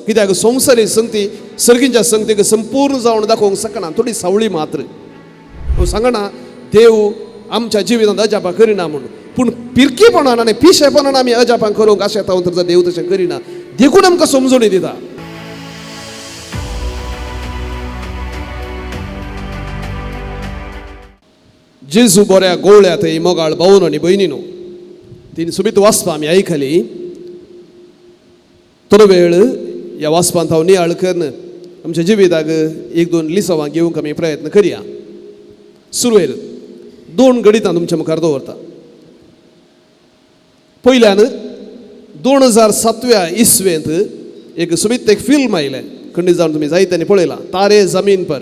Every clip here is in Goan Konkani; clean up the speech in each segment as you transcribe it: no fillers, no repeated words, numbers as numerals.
कित्याक संवसारी संगती सर्गींच्या संगतीक संपूर्ण जावन दाखोवंक शकना, थोडी सावळी मात्र. हांव सांगना देव आमच्या जिवितांत अजापां करिना म्हूण, पूण पिरकीपणान आनी पिशेपणान आमी अजापां करूंक आशेता तर देव तशें करिना, देखून आमकां समजणी दिता. जेजू बऱ्या गोवळ्या थंय मोगाळ भावन आनी भयणीनो तीन सुबीत वाचपां आमी आयकली. थोडो वेळ ह्या वाचपांत हांव नियाळ करून आमच्या जिविताक एक दोन लिसांवां घेवंक आमी प्रयत्न करया. सुरवेर दोन गणितां तुमच्या मुखार दवरता. पयल्यान 2007व्या इसवेंत एक सुबीत एक फिल्म आयलें, खंडीत जावन तुमी जायत्यांनी पळयलां, तारे जमीन पर.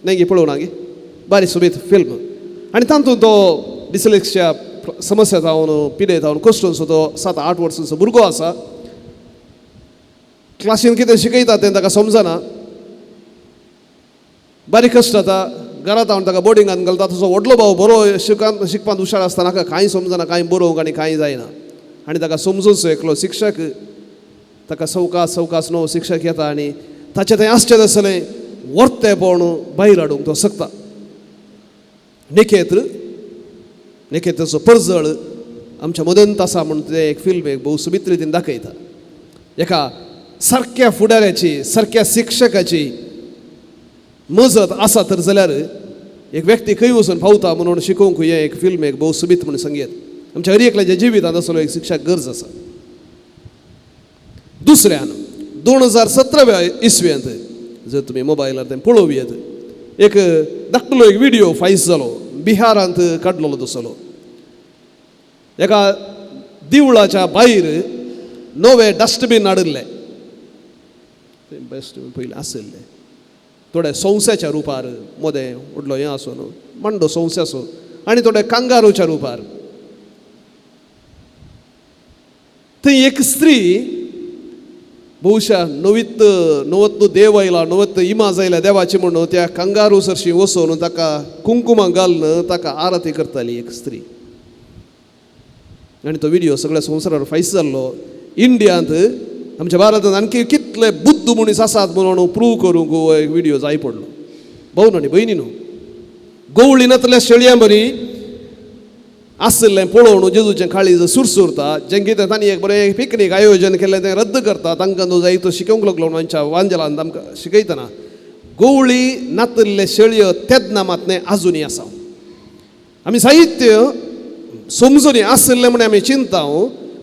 न्हय गे, पळोवना गे, बारी सुबीत फिल्म. आनी तातूंत तो डिसलेक्सच्या समस्या जावन पिडे जावन कश्टूनसो तो 7-8 वर्सांचो भुरगो आसा. क्लासीन कितें शिकयता तें ताका समजना, बारीक कश्ट जाता. घरांत हांव ताका बोर्डिंगान घालता. तसो व्हडलो भाव बरो शिकपांत हुशार आसतना ताका कांय समजना, कांय बरोवंक आनी कांय जायना. आनी ताका समजूनसो एकलो शिक्षक ताका सवकास सवकास नवो शिक्षक येता आनी ताचें थंय आसचें आसलें वर्तेपण भायर हाडूंक तो शकता. निकेत्र निकेत्राचो परजळ आमच्या मदंत आसा म्हूण तें एक फिल्म एक भोव सुबीत रितीन दाखयता. एका सारक्या फुडाऱ्याची सारक्या शिक्षकाची मजत आसा तर जाल्यार एक व्यक्ती खंय वचून पावता म्हणून शिकोवंक हें एक फिल्म एक भोव सुबीत म्हणून सांगयत. आमच्या हर एकल्याच्या जिवितांत असलो एक शिक्षक गरज आसा. दुसऱ्यान 2017व्या इसवेंत जर तुमी मोबायलार तें पळोवयेत, एक धाकटुलो एक व्हिडियो फायस जालो, बिहारांत काडलेलो तसलो. एका दिवळाच्या भायर नवे डस्टबीन हाडिल्ले, डस्टबीन पयलीं आशिल्ले थोडे संवसाच्या रुपार, मदें व्हडलो हें आसून मांडो संवसाचो, आनी थोडे कांगारूच्या रुपार. थंय एक स्त्री बहुशा नवीत नवत्तू देव आयला, नवत्त इमाज आयल्या देवाची म्हणून त्या कांगारू सरशी वचून ताका कुंकुमां घालून ताका आरती करताली एक स्त्री. आनी तो व्हिडियो सगळ्या संवसारार फायस जाल्लो. इंडियांत आमच्या भारतांत आणखी कितले बुद्ध मनीस आसात म्हणून प्रूव करूंक हो एक व्हिडियो जाय पडलो. भाव आनी भयणी न्हू, गवळी नातल्या शेळयां बरी आशिल्लें पळोवन जेजूचें काळीज सुरसुरता. जें कितें तांणी एक बरें पिकनीक आयोजन केल्लें तें रद्द करता. तांकां तो जायतो शिकोवंक लागलो आमच्या वांजेलान आमकां शिकयतना गवळी नातिल्ले शेळयो तेन्ना मात न्हय आजुनूय आसा. आमी साहित्य समजून आशिल्लें म्हूण आमी चिंता,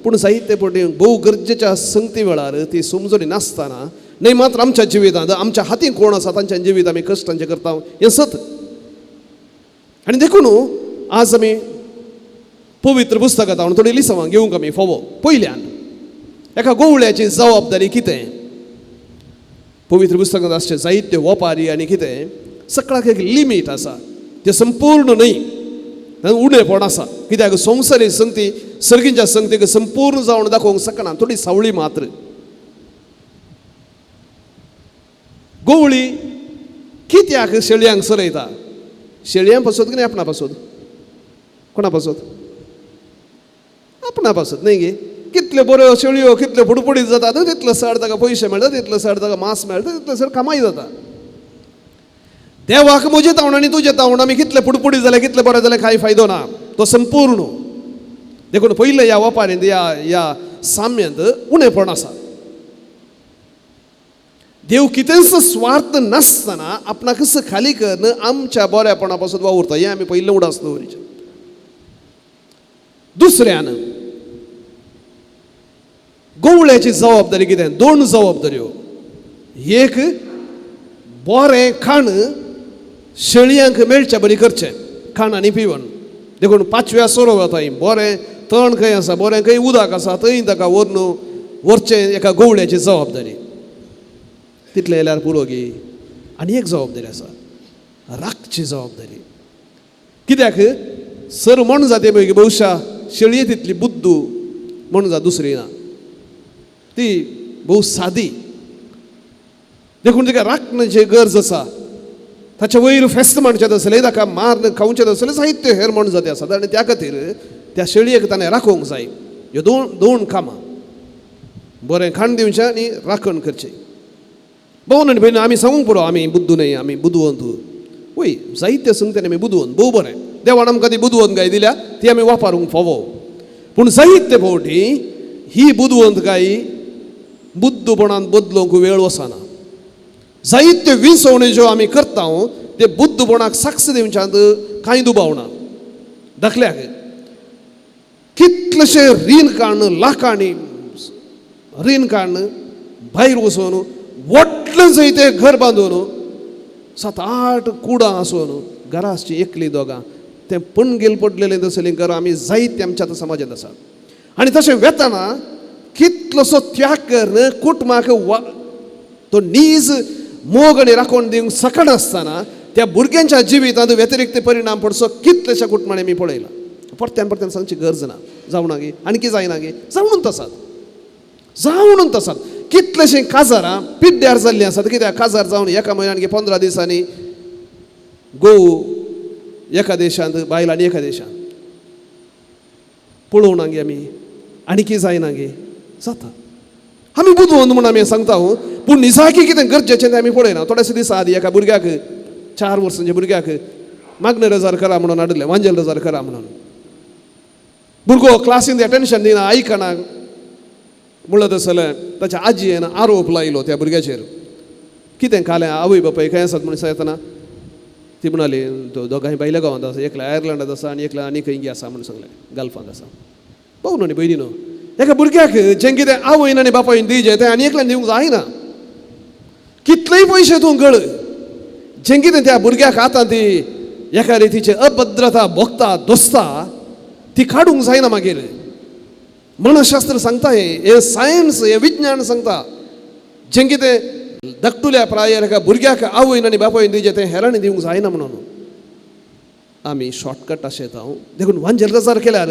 पूण साहित्य पटी भोव गरजेच्या संगती वेळार ती समजणी नासतना न्हय मात्र आमच्या जिवितांत आमच्या हातीन कोण आसा तांच्या जिवीत आमी कश्टांचें करता हें सत. आनी देखून आज आमी पवित्र पुस्तकां हांव थोडी लिसांवां घेवंक आमी फावो. पयल्यान एका गोवळ्याची जबाबदारी कितें? पवित्र पुस्तकांत आसचें साहित्य वपारी आनी कितें सगळ्याक एक लिमीट आसा, तें संपूर्ण न्हय, उणेपण आसा. कित्याक संवसारी संगती सर्गींच्या संगतीक संपूर्ण जावन दाखोवंक शकना, थोडी सावळी मात्र. गोवळी कित्याक शेळयांक चरयता? शेळयां पासत की आपणा पासत? कोणा पासत? आपणा पासत न्हय गे. कितल्यो बऱ्यो शेळयो कितल्यो फुडफुडीत जातात तितलो चड ताका पयशे मेळटा, तितलो चड ताका मांस मेळटा, तितलो चड कमाई जाता. देवाक म्हजें तावण आनी तुजें तावण आमी कितले फुडफुडीत जाले कितले बरें जालें कांय फायदो ना, तो संपूर्ण. देखून पयलें ह्या वपारींत ह्या ह्या साम्यांत उणेपण आसा. देव कितेंच स्वार्थ नासतना आपणाकच खाली करून आमच्या बऱ्यापणा पासून वावुरता, हें आमी पयलें उडास दवरिचें. दुसऱ्यान गवळ्याची जबाबदारी कितें? दोन जबाबदाऱ्यो. एक बरें खाण शेळयांक मेळचे बरी करचें, खाण आनी पिवन. देखून पांचव्या सरोवर थंय बरें तण खंय आसा, बरें खंय उदक आसा थंय ताका व्हरून व्हरचें एका गवळ्याची जबाबदारी. तितलें येयल्यार पुरो गी. आनी एक जबाबदारी आसा, राखची जबाबदारी. कित्याक सर म्हण जाते मागीर बहुशा शेळये तितली बुद्दू म्हण जा दुसरी ना, ती भोव सादी. देखून तिका राखण्याची गरज आसा. ताच्या वयर फेस्त म्हणचें आसलें, ताका मारून खावचें आसलें, साहित्य हेर म्हण जाते आसा. आनी त्या खातीर त्या शेळयेक ताणें राखोवंक जाय. ह्यो दोन दोन कामां. बरें खाण दिवचें आनी राखण करचें. भोव आनी भयण, आमी सांगूंक पुरो आमी बुद्दू न्हय, आमी बुदवंत. वय, जायते सांगता आमी बुदवंत, भोव बरें, देवान आमकां ती बुदवंत गाय दिल्या, ती आमी वापरूंक फावो. पूण जायते फावटी ही बुदवंत गाय बुद्दपणान बदलूंक वेळ वचना. जायत्यो विंचवण्यो ज्यो आमी करता ते बुद्दपणाक साक्ष दिवच्यांत कांय दुबाव ना. दाखल्याक कितलेशे रीण काडून, लाखांनी रीण काडून भायर वचून व्हडलें जंय घर बांदून 7-8 कुडां आसून घरा आसची एकली दोगां, तें पणगेल पडलेलें तसलीं घरां आमी जायते आमच्या आतां समाजांत आसात. आनी तशें वेतना कितलोसो त्याग करून कुटुंबाक तो नीज मोग आनी राखण दिवंक शकनासतना त्या भुरग्यांच्या जिवितांत व्यतिरिक्त परिणाम पडचो कितलेशा कुटुंबांनी आमी पळयला. परत्यान परत्यान सांगची गरज ना. जावना गे आनी जायना गे, जावनूच आसात, जावनूच आसात. कितलेशीं काजारां पिड्ड्यार जाल्लीं आसात. कित्याक काजार जावन एका म्हयन्यान गे 15 दिसांनी गोव एका देशांत, बायल आनी एका देशांत पळोवना गे आमी, आनी कितें जायना गे, जाता. आमी बुदवंत म्हूण आमी सांगता, पूण निजाकी कितें गरजेचें तें आमी पळयना. थोडेशे दिसा आदी एका भुरग्याक, 4 वर्सांच्या भुरग्याक मागणें रजार करा म्हणून हाडिल्लें, वांजेल रजार करा म्हणून. भुरगो क्लासीन अटेन्शन दिना, आयकना म्हणलं तसलें ताच्या आजयेन आरोप लायलो त्या भुरग्याचेर. कितें खालें, आवय बापाय खंय आसात म्हणून सांगतना ती म्हणाली दोगांय भायल्या गांवांत आसा, एकल्या आयर्लंडांत आसा आनी एकल्या आनी खंय आसा म्हणून सांगलें, गल्फांत आसा. भाव आनी भयणी न्हू, एका भुरग्याक जें कितें आवयन आनी बापायन दिवचें तें आनी एकल्यान दिवंक जायना. कितलेय पयशे तूं गळ, जें कितें त्या भुरग्याक आतां ती एका रितीची अभद्रता भोगता, दोसता, ती काडूंक जायना. मागीर मनशास्त्र सांगता, हें सायन्स, हें विज्ञान सांगता, जें कितें धाकटुल्या प्रायेर एका भुरग्याक आवयन आनी बापायन दिवचें तें हेरांनी दिवंक जायना म्हणून आमी शॉर्टकट अशें येता. देखून वांजेल रजार केल्यार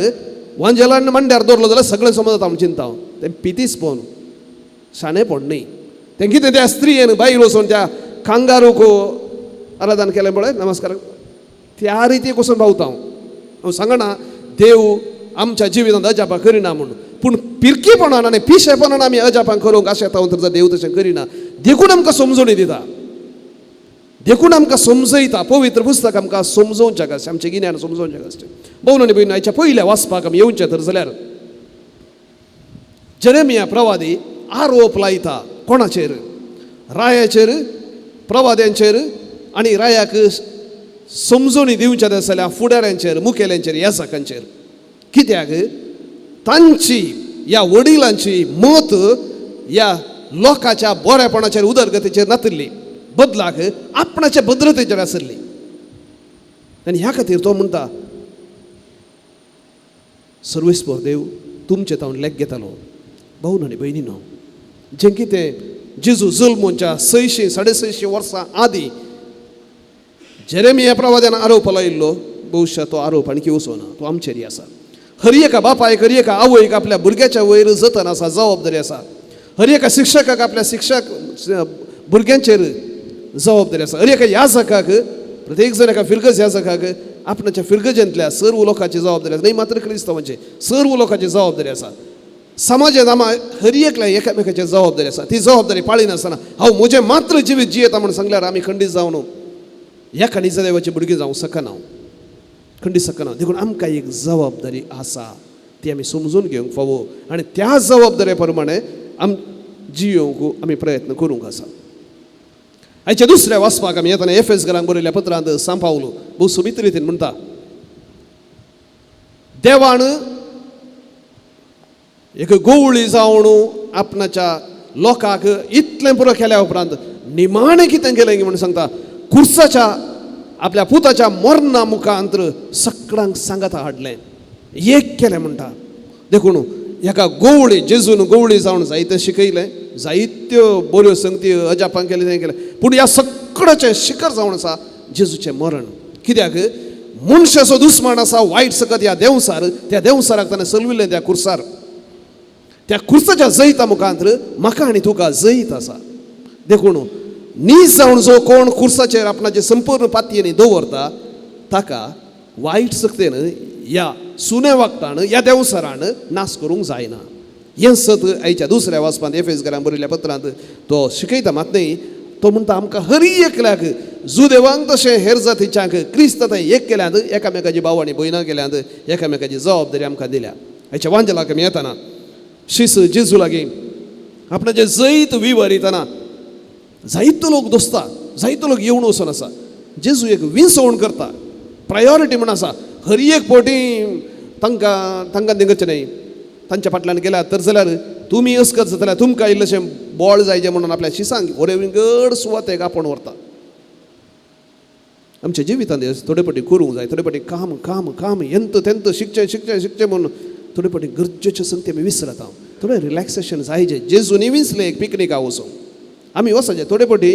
वांजेलान मांड्यार दवरलो जाल्यार सगळें समजता म्हूण चिंता, तें पितीसपण, शाणेपण न्ही. तें कितें त्या स्त्रियेन बायल वचून त्या कांगारूक आराधन केलें पळय, नमस्कार, त्या रितीक वचून पावता. हांव सांगना देव आमच्या जिवितांत अजापां करिना म्हूण, पूण पिरकीपणान आनी पिशेपणान आमी अजापां करूंक आशेता तर देव तशें करिना. देखून आमकां समजणी दिता, देखून आमकां समजयता. पवित्र पुस्तक आमकां समजोवचें आसचें, आमचें गिन्यान समजोवचें आसचें. भोवन आनी भयण, आयच्या पयल्या वाचपाक आमी येवचें तर जाल्यार जेरेमिया प्रवादी आरोप लायता कोणाचेर? रायाचेर, प्रवाद्यांचेर आनी रायाक समजणी दिवचें जाल्यार फुडाऱ्यांचेर, मुखेल्यांचेर, याजकांचेर. कित्याक तांची ह्या वडिलांची मत ह्या लोकांच्या बरेपणाचेर, उदरगतीचेर नातिल्ली, बदलाक आपणाचे भद्रतेचेर आशिल्ली. आनी ह्या खातीर तो म्हणटा, सर्वेस्पर देव तुमचे तावन लेख घेतालो. भाव आनी भयणी न्हू, जें कितें जेजू जल्मोच्या 600 650 वर्सां आदीं जेरेमिया प्रवाद्यान आरोप लायिल्लो, बहुशा तो आरोप आणखी वचना, तो आमचेर आसा. हर एका बापायक, हर एका आवयक आपल्या भुरग्याच्या वयर जतन आसा, जबाबदारी आसा. हर एका शिक्षकाक आपल्या शिक्षक भुरग्यांचेर जबाबदारी आसा. हर एका याजकाक, प्रत्येक जण एका फिरगज याजकाक आपणाच्या फिरगजेंतल्या सर्व लोकांची जबाबदारी आसा, न्हय मात्र क्रिस्तांवांची, सर्व लोकांची जबाबदारी आसा. समाजांत आमा हर एकल्या एकामेकाची जबाबदारी आसा. ती जबाबदारी पाळिनासतना हांव म्हजें मात्र जिवीत जियेता म्हूण सांगल्यार आमी खंडीत जावन एका निजदेवाची भुरगीं जावंक शकना, खंडीत शकना. देखून आमकां एक जबाबदारी आसा, ती आमी समजून घेवंक फावो आनी त्या जबाबदारे प्रमाणे आम जियोवंक आमी प्रयत्न करूंक आसा. आयच्या दुसऱ्या वाचपाक आमी येतना एफ एस घरांक बरयल्या पत्रांत सांव पावलो भोव सोबीत रितीन म्हणटा, देवान एक गोवळी जावन आपणाच्या लोकांक इतलें पुरो केल्या उपरांत निमाणें कितें केलें म्हूण सांगता, कुर्साच्या आपल्या पुताच्या मरणा मुखांत सगळ्यांक सांगाता हाडलें, एक केलें म्हणटा. देखून हेका गोवळी, जेजून गोवळी जावन जायतें शिकयलें, जायत्यो बऱ्यो संगती अजापां केलें, तें केलें, पूण ह्या सगळ्याचें शिखर जावन आसा जेजूचें मरण. कित्याक मनशाचो दुस्मान आसा वायट सकत ह्या देंवसार, त्या देंवसाराक ताणें सलविल्लें त्या कुर्सार. त्या कुर्साच्या जैता मुखांत म्हाका आनी तुका जैत आसा. देखून नीज जावन जो कोण कुर्साचेर आपणाचे संपूर्ण पातयेनी दवरता ताका वायट सक्तेन ह्या सुने वागतान ह्या देंवसारान नाश करूंक जायना. हें सत आयच्या दुसऱ्या वाचपांत एफेसकारांक बरयल्ल्या पत्रांत तो शिकयता. मात न्हय, तो म्हणटा आमकां हरी एकल्याक, जुदेवांक तशें हेर जातीच्यांक क्रिस्त थंय एक केल्यात, एकामेकाची भाव आनी भयणां केल्यांत, एकामेकाची जबाबदारी आमकां दिल्या. आयच्या वांजेलाक आमी येताना शिस जेजू लागीं आपणाचें जैत विवरितना जायतो लोक दोसता, जायतो लोक येवन वचून आसा. जेजू एक विंसवण करता, प्रायोरिटी म्हण आसा. हर एक फावटी तांकां तांकां तें करचें न्हय, तांच्या फाटल्यान गेल्यात तर जाल्यार तुमी अस करता जाल्यार तुमकां इल्लेशें बोळ जायचें म्हणून आपल्या शिसांक बरे विंगड सुवातेक आपोवन व्हरता. आमच्या जिवितांत थोडे फावटी करूंक जाय, थोडे फावटी काम काम काम यंत तेंत शिकचें शिकचें शिकचें म्हणून थोडे फावटी गरजेचें संगती आमी विसरता. थोडें रिलॅक्सेशन जायचें. जेजूनी विंचलें एक पिकनिकाक वचूंक, आमी वचचें थोडे फावटी.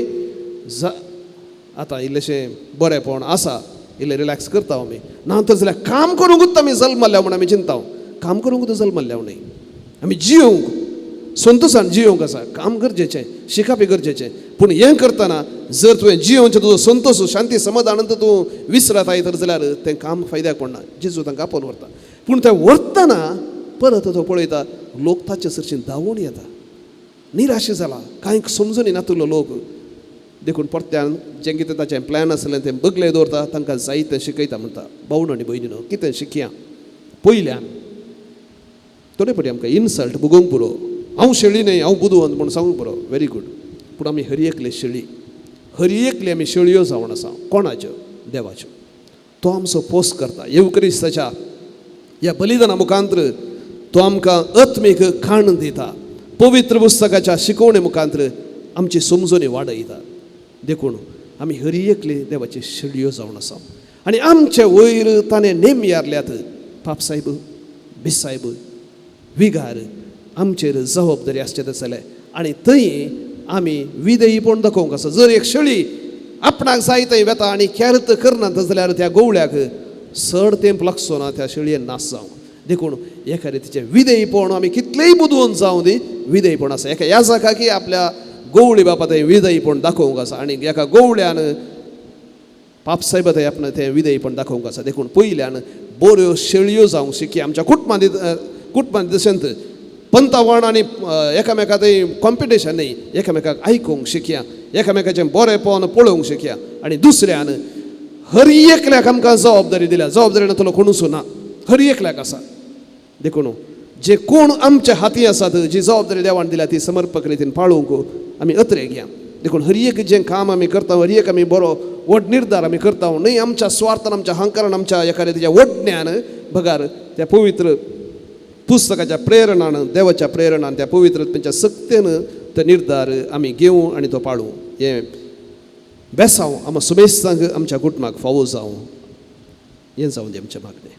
आतां इल्लेशें बरेंपण आसा, इल्लें रिलॅक्स करता आमी. ना तर जाल्यार काम करूंकूच आमी जल्मल्या म्हूण आमी चिंता. काम करूंकूच जल्मल्या न्हय, आमी जियोवंक, संतोशान जियोवंक आसा. काम गरजेचें, शिकप गरजेचें, पूण हें करतना जर तुवें जियोवचें तुजो संतोश शांती समाधान तूं विसरताय तर जाल्यार तें काम फायद्याक पडना. जेजू तांकां आपोवन व्हरता, पूण तें व्हरतना परत तो पळयता लोक ताचे सरशीं धांवून येता, निराश जाला, कांय समजून नातुल्लो लोक. देखून परत्यान जें कितें ताचें प्लॅन आसलें तें बगले दवरता, तांकां जाय तें शिकयता. म्हणटा भावण आनी भयणीनो, कितें शिकया? पयल्यान थोडे फावटी आमकां इन्सल्ट भोगोवंक पुरो. हांव शेळी न्हय, हांव बुदवंत म्हूण सांगूंक पुरो. Very good. पूण आमी हर एकले शेळी, हर एकले आमी शेळयो जावन आसा. कोणाच्यो? देवाच्यो. तो आमचो पोस करता. येवक्रिस्ताच्या ह्या बलिदाना मुखांत्र तो आमकां आत्मीक खाण दिता. पवित्र पुस्तकाच्या शिकवणे मुखांत्र आमची समजणी वाडयता. देखून आमी हर एकले देवाची शेळयो जावन आसा आनी आमचे वयर ताणें नेम यारल्यात. पापसायब, बिसायब, विगार आमचेर जबाबदारी आसचें तसलें आनी थंय आमी विधेयीपण दाखोवंक आसा. जर एक शेळी आपणाक जाय थंय वेता आनी कॅरत करना जाल्यार त्या गोवळ्याक चड तेंप लागचो ना त्या शेळयेन नाश जावंक. देखून एका रितीचें विधेयीपण आमी कितलेंय बुदवंत जावं दी, विधेयीपण आसा. एका याजका की आपल्या गोवळी बापा थंय विधेयीपण दाखोवंक आसा आनी एका गोवळ्यान पापसायबा थंय आपणें तें विधेयीपण दाखोवंक आसा. देखून पयल्यान बऱ्यो शेळयो जावंक शिकी. आमच्या कुटुंबांत तशेंच पंतावण आनी एकामेका थंय कॉम्पिटिशन न्हय, एकामेकाक आयकूंक शिकया, एकामेकाचें बरेंपण पळोवंक शिकया. आनी दुसऱ्यान हर एकल्याक आमकां जबाबदारी दिल्या. जबाबदारी नातलो कोणूच ना, हर एकल्याक आसा. देखून जे कोण आमच्या हाती आसात, जी जबाबदारी देवान दिल्या ती समर्पक रितीन पाळोवंक आमी अत्रे घेया. देखून हर एक जें काम आमी करता, हर एक आमी बरो व्हड निर्धार आमी करता न्हय आमच्या स्वार्थान, आमच्या अहंकारान, आमच्या एका रितीच्या वडण्यान बगार त्या पवित्र पुस्तकाच्या प्रेरणान, देवाच्या प्रेरणान, त्या पवित्र तांच्या सक्तेन तो निर्धार आमी घेवं आनी तो पाळूं. हें बेसांव आमकां सुमेस्तांक, आमच्या कुटुंबाक फावो जावं, हें जावं दी आमचें मागणें.